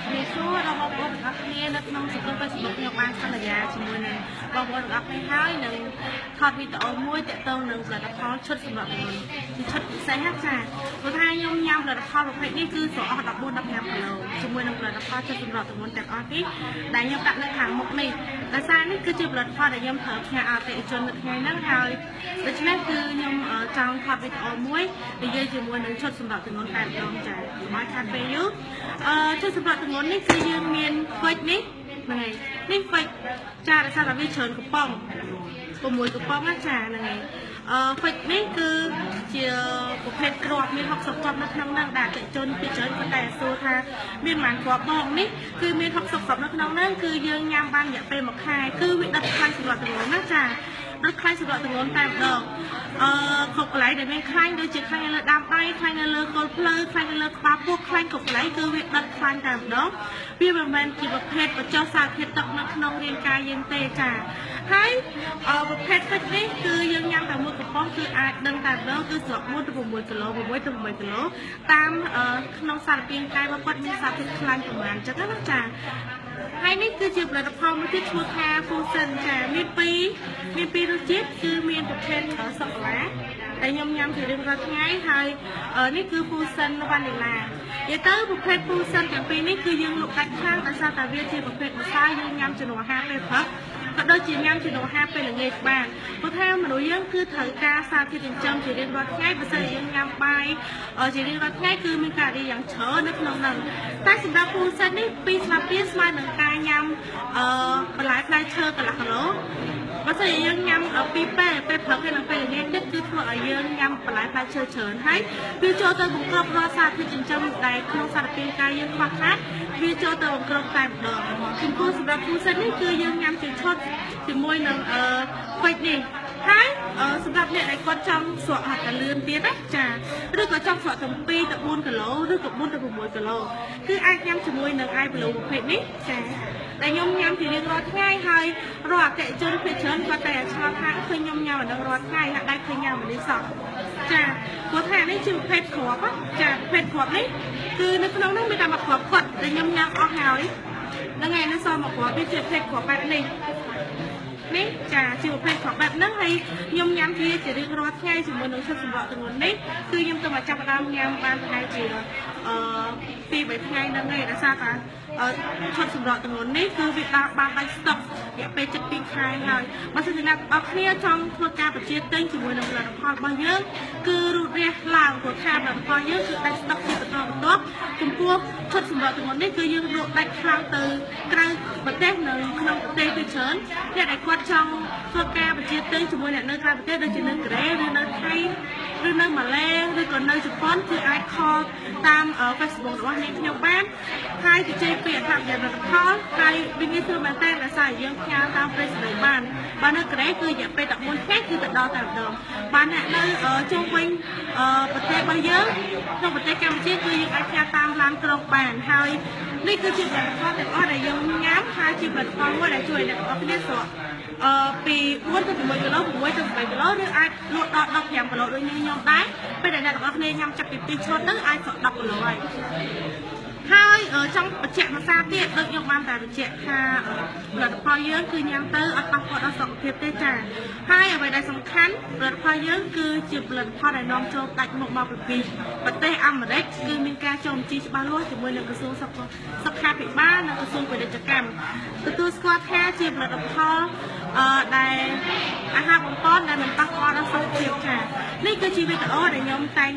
ជំរាបសួរដល់បងប្អូនទាំងអស់គ្នានៅក្នុងសង្គម Facebook ខ្ញុំបានសន្យាជាមួយនឹងបងប្អូនទាំងអស់គ្នាហើយនឹងថតវីដេអូមួយទាក់ទងនឹងផលិតផលឈុតសម្រាប់មនុស្សជាឈុតពិសេសណាចាព្រោះថាខ្ញុំញ៉ាំផលិតផលប្រភេទនេះគឺស្រអស់14 15គីឡូជាមួយនឹងផលិតផលឈុតសម្រាប់ទម្ងន់ទាំងអស់នេះដែលខ្ញុំដាក់នៅខាងមុខនេះដោយសារនេះគឺជាផលិតផលដែលខ្ញុំត្រូវផ្ញើអតិថិជននៅថ្ងៃហ្នឹងហើយដូច្នេះគឺខ្ញុំចង់ថតវីដេអូមួយនិយាយជាមួយនឹងឈុតសម្រាប់ទម្ងន់តែម្ដងចាកុំឲ្យខាតពេលយូរឈុតសម្រាប់ទម្ងន់នេះគឺយើងមានហ្វិចនេះហ្នឹងហើយនេះហ្វិចចាដោយសារតែវាច្រើនកំប៉ុង6កំប៉ុងណាចាហ្នឹងហើយហ្វិចនេះគឺជាប្រភេទគ្រាប់មាន60គ្រាប់នៅក្នុងហ្នឹងដែលអតិថិជនពីច្រើនគាត់តែសួរថាមានប៉ុន្មានគ្រាប់បងនេះគឺមាន60គ្រាប់នៅក្នុងហ្នឹងគឺយើងញ៉ាំបានរយៈពេល1ខែគឺវាដិតខ្លាញ់សម្រាប់ទម្ងន់ណាចាដិតខ្លាញ់សម្រាប់ទម្ងន់តែម្ដងគ្រប់កន្លែងដែលមានខ្លាញ់ដូចជាខ្លាញ់នៅលើដើមដៃខ្លាញ់នៅលើគល់ភ្លៅខ្លាញ់នៅលើក្បាលពោះខ្លាញ់គ្រប់កន្លែងគឺវាដិតខ្លាញ់តែម្ដងវាមិនមែនជាប្រភេទបញ្ចុះសារធាតុទឹកនៅក្នុងរាងកាយយើងទេចាហើយប្រភេទហ្វិចនេះគឺយើងញ៉ាំតែមួយកំប៉ុងគឺអាចដឹងតែម្ដងគឺស្រក4ទៅ6គីឡូ6ទៅ6គីឡូតាមក្នុងសារពាង្គកាយរបស់គាត់មានសារធាតុខ្លាញ់ប្រមាណអញ្ចឹងណាចាហើយនេះគឺជាផលិតផលមួយទៀតឈ្មោះថា Fusion ចាមានពីររសជាតិគឺមានប្រភេទសូកូឡាដែលខ្ញុំញ៉ាំជារៀងរាល់ថ្ងៃហើយនេះគឺ Fusion Vanilla និយាយទៅប្រភេទ Fusion ទាំងពីរនេះគឺយើងលក់ដាច់ខ្លាំងដោយសារតែវាជាប្រភេទម្សៅយើងញ៉ាំជំនួសអាហារពេលព្រឹកក៏ដូចជាញ៉ាំជំនួសអាហារពេលល្ងាចបានព្រោះថាមនុស្សយើងគឺត្រូវការសារធាតុចិញ្ចឹមជារៀងរាល់ថ្ងៃបើសិនជាយើងញ៉ាំបាយជារៀងរាល់ថ្ងៃគឺមានកាឡូរីយ៉ាងច្រើននៅក្នុងហ្នឹងតែសម្រាប់ Fusion នេះ2ស្លាបព្រាស្មើនឹងការញ៉ាំបន្លែផ្លែឈើកន្លះគីឡូបើសិនជាយើងញ៉ាំពីរពេលពេលព្រឹកហើយនិងពេលល្ងាចទៀតគឺធ្វើឲ្យយើងញ៉ាំបន្លែផ្លែឈើច្រើនហើយវាចូលទៅបង្ក្របរាល់សារធាតុចិញ្ចឹមដែលក្នុងសារពាង្គកាយយើងខ្វះខាតវាចូលទៅបង្ក្របតែម្ដងចំពោះសម្រាប់ Fusion នេះគឺយើងញ៉ាំជាឈុតជាមួយនឹងហ្វិចនេះហើយសម្រាប់អ្នកដែលគាត់ចង់ស្រកហាត់តែលឿនទៀតណាចាឬក៏ចង់ស្រកទាំង2ទៅ4គីឡូឬក៏4ទៅ6គីឡូគឺអាចញ៉ាំជាមួយនឹង i Blue ប្រភេទនេះចាដែលខ្ញុំញ៉ាំជារៀងរាល់ថ្ងៃហើយរាល់អតិថិជនភាគច្រើនគាត់តែឆ្ងល់ថាឃើញខ្ញុំញ៉ាំអានឹងរាល់ថ្ងៃហាក់ដែរឃើញញ៉ាំអានេះសោះចាព្រោះថានេះជាប្រភេទគ្រាប់ចាប្រភេទគ្រាប់នេះគឺនៅក្នុងនោះមានតែមួយគ្រាប់គាត់ដែលខ្ញុំញ៉ាំអស់ហើយហ្នឹងហើយនៅសល់មួយគ្រាប់នេះជាប្រភេទគ្រាប់បែបនេះនេះចាជាប្រភេទគ្រាប់បែបហ្នឹងហើយខ្ញុំញ៉ាំជារៀងរាល់ថ្ងៃជាមួយនឹងឈុតសម្រក់ទម្ងន់នេះគឺខ្ញុំទៅមកចាប់ផ្ដើមញ៉ាំបានប្រហែលជា2 3ថ្ងៃហ្នឹងឯងដោយសារតែឈុតសម្រក់ទម្ងន់នេះគឺវាដាក់បានដាច់ស្តុករយៈពេល7 ខែហើយបើសិនជាអ្នកទាំងអស់គ្នាចង់ធ្វើការបញ្ជាទិញជាមួយនឹងផលិតផលរបស់យើងគឺរូតរះឡើងព្រោះថាផលិតផលយើងគឺដាច់ស្តុកជាបន្តបន្ទាប់ចំពោះឈុតសម្រក់ទម្ងន់នេះគឺយើងលក់ដាច់ខ្លាំងទៅក្រៅប្រទេសនិងក្នុងប្រទេសពីច្រើនអ្នកដែលគាត់ចង់ធ្វើការបញ្ជាទិញជាមួយអ្នកនៅក្រៅប្រទេសដូចជានៅកូរ៉េឬនៅថៃឬនៅម៉ាឡេឬក៏នៅជប៉ុនគឺអាចខលតាម Facebook របស់នាងខ្ញុំបានហើយជជែកពីអត្ថប្រយោជន៍ផលិតផលហើយវាងាយស្រួលមែនទែនដោយសារយើងផ្ញើតាមប្រេសនីបានបើនៅកូរ៉េគឺរយៈពេល14ថ្ងៃគឺទៅដល់តែម្ដងបានអ្នកនៅជុំវិញប្រទេសរបស់យើងក្នុងប្រទេសកម្ពុជាគឺយើងអាចផ្ញើតាមឡានក្រុងបានហើយនេះគឺជាផលិតផលទាំងអស់ដែលយើងញ៉ាំហើយជាផលិតផលមួយដែលជួយអ្នកទាំងអស់គ្នាស្រកពី4ទៅ6គីឡូ6ទៅ8គីឡូឬអាចលក់ដល់15គីឡូដូចនេះខ្ញុំដែរពេលដែលអ្នកទាំងអស់គ្នាញ៉ាំចាប់ពី2ឈុតទៅអាចស្រក10គីឡូហើយហើយចង់បញ្ជាក់ភាសាទៀតដូចខ្ញុំបានតែបញ្ជាក់ថាផលិតផលយើងគឺញ៉ាំទៅអត់ប៉ះពាល់ដល់សុខភាពទេចាហើយអ្វីដែលសំខាន់ផលិតផលយើងគឺជាផលិតផលដែលនាំចូលដាច់មុខមកពីប្រទេសអាមេរិកគឺមានការចុះបញ្ជីច្បាស់លាស់ជាមួយនឹងក្រសួងសុខាភិបាលនិងក្រសួងពាណិជ្ជកម្មទទួលស្គាល់ថាជាផលិតផលដែលអាហារបំពន់ដែលមិនប៉ះពាល់ដល់សុខភាពចានេះគឺជាវីដេអូដែលខ្ញុំតែង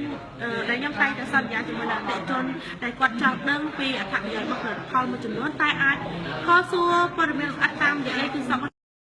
តែសន្យាជាមួយនឹងអតិថិជនដែលគាត់ចង់ដឹងពីអត្ថប្រយោជន៍របស់ផលិតផលមួយចំនួនតែអាចខលសួរព័ត៌មានលម្អិតតាមរយៈលេខទូរស័ព្ទ